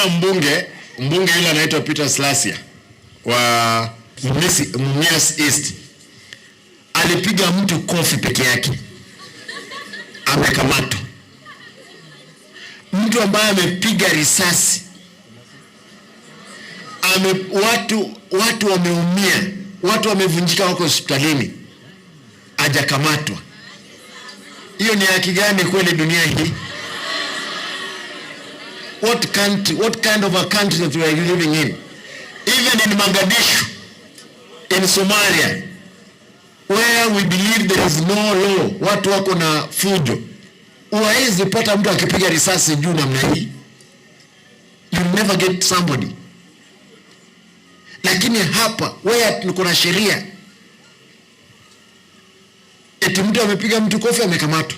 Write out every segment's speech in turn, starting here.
Nimeona mbunge yule anaitwa Peter Salasya wa Mumias East alipiga mtu kofi peke yake, amekamatwa. Mtu ambaye amepiga risasi, watu wameumia, watu wamevunjika, wako hospitalini, hajakamatwa. Hiyo ni haki gani kweli dunia hii? What country, what kind of a country that we are living in? Even in Mogadishu, in Somalia, where we believe there is no law, watu wako na fujo, huwezi pata mtu akipiga risasi juu namna hii. You never get somebody. Lakini hapa where kuna sheria, eti mtu amepiga mtu kofi amekamatwa.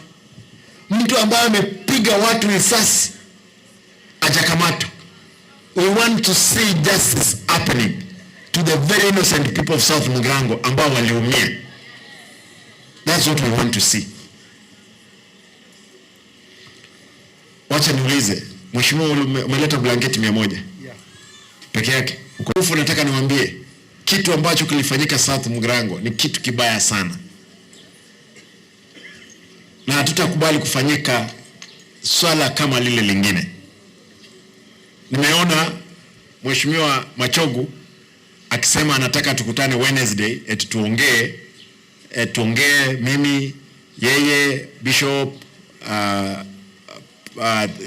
Mtu ambaye amepiga watu risasi hajakamatwa. We want to see justice happening to the very innocent people of South Mugirango ambao waliumia. That's what we want to see. Wacha niulize, Mheshimiwa, umeleta blanketi 100 peke yake. Ukofu, nataka niwaambie kitu ambacho kilifanyika South Mugirango ni kitu kibaya sana, na hatutakubali kufanyika swala kama lile lingine. Nimeona Mheshimiwa Machogu akisema anataka tukutane Wednesday eti tuongee, tuongee mimi, yeye, Bishop,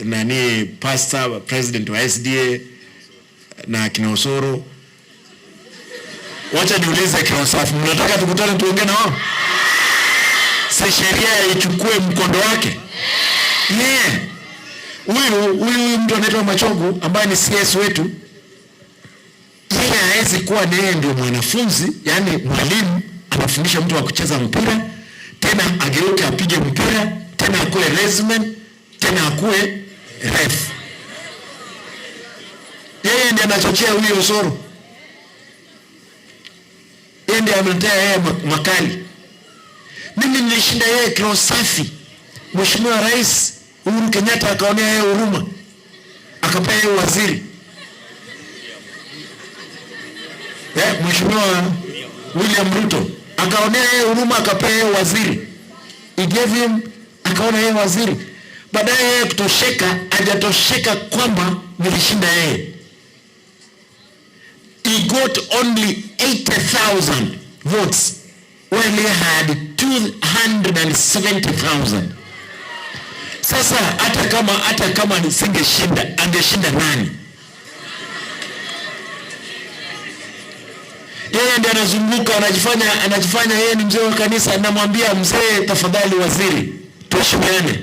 nani, pastor, president wa SDA na kina Osoro. Wacha niulize kina Safi, mnataka tukutane tuongee na wao? Si sheria ichukue mkondo wake? Yeah. Huyu mtu anaitwa Machogu ambaye ni CS wetu, yeye hawezi kuwa ni yeye ndio mwanafunzi, yani mwalimu anafundisha mtu wa kucheza mpira, tena ageuke apige mpira, tena akuwe linesman, tena akuwe ref. Yeye ndiye anachochea huyu Osoro. Yeye ndiye amletea yeye makali. Mimi nilishinda yeye kiroho safi. Mheshimiwa Rais Uhuru Kenyatta akaonea yeye huruma, akapea yeye waziri. Mheshimiwa William Ruto akaonea yeye huruma, akapea yeye waziri. He gave him, akaona yeye waziri. Baadaye yeye kutosheka, hajatosheka kwamba nilishinda yeye. He got only 80,000 votes while he had 270,000. Sasa hata kama nisingeshinda, angeshinda nani? Yeye ndiye anazunguka, anajifanya yeye ni mzee wa kanisa. Namwambia mzee, tafadhali waziri, tuheshimiane.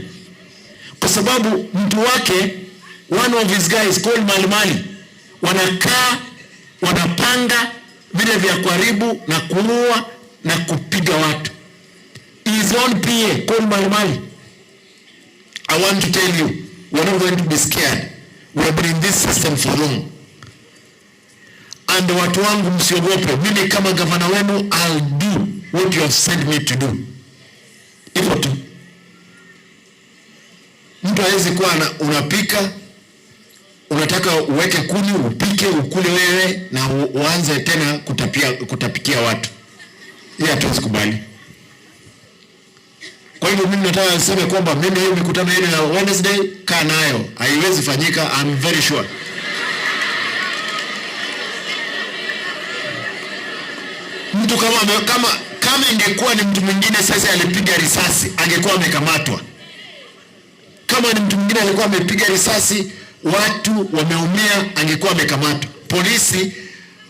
Kwa sababu mtu wake, one of his guys called Malimali, wanakaa wanapanga vile vya kuharibu na kuua na kupiga watu. His own PA called Malimali. I want to tell you, we are not going to be scared. We have been in this system for long. And watu wangu msiogope. Mimi kama gavana wenu, I'll do what you have sent me to do. Hivyo tu. Mtu hawezi kuwa unapika, unataka uweke kuni, upike, ukule wewe na uanze tena kutapikia watu. Hii hatuwezi kubali. Kwa hivyo mimi nataka niseme kwamba mimi hiyo mikutano yenu ya Wednesday kaa nayo, haiwezi fanyika, I'm very sure. Mtu kama ingekuwa ni mtu mwingine sasa alipiga risasi, angekuwa amekamatwa. Kama ni mtu mwingine alikuwa amepiga risasi, watu wameumia, angekuwa amekamatwa. Polisi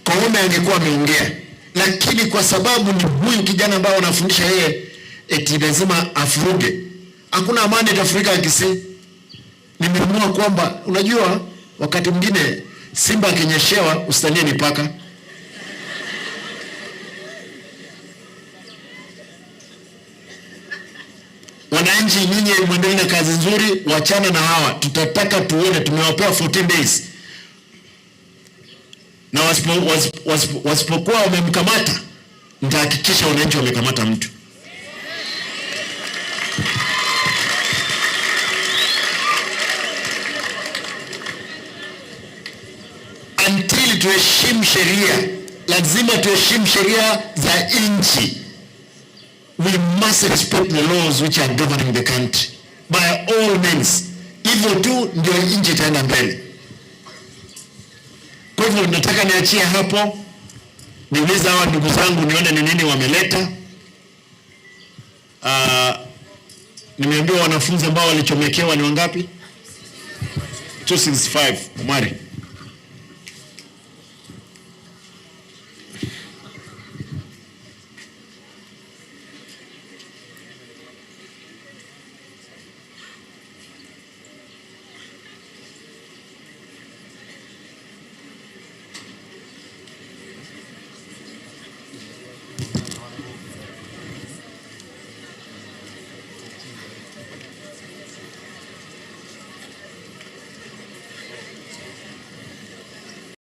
Koome angekuwa ameongea. Lakini kwa sababu ni huyu kijana ambaye wanafundisha yeye eti lazima afuruge, hakuna amani itafurika Kisii. Nimeamua kwamba wakati mwingine simba akinyeshewa usitanie ni paka. Wananchi nyinyi muendelee na kazi nzuri, wachana na hawa. Tutataka tuone, tumewapea 14 days. Na wasipokuwa wamemkamata, nitahakikisha wananchi wamekamata mtu. Tuheshimu sheria, lazima tuheshimu sheria za nchi. We must respect the laws which are governing the country by all means. Hivyo tu ndio nchi itaenda mbele. Kwa hivyo nataka niachie hapo, niulize hawa ndugu zangu nione ni nini wameleta. Nimeambiwa wanafunzi ambao walichomekewa ni wangapi? 265. Omari.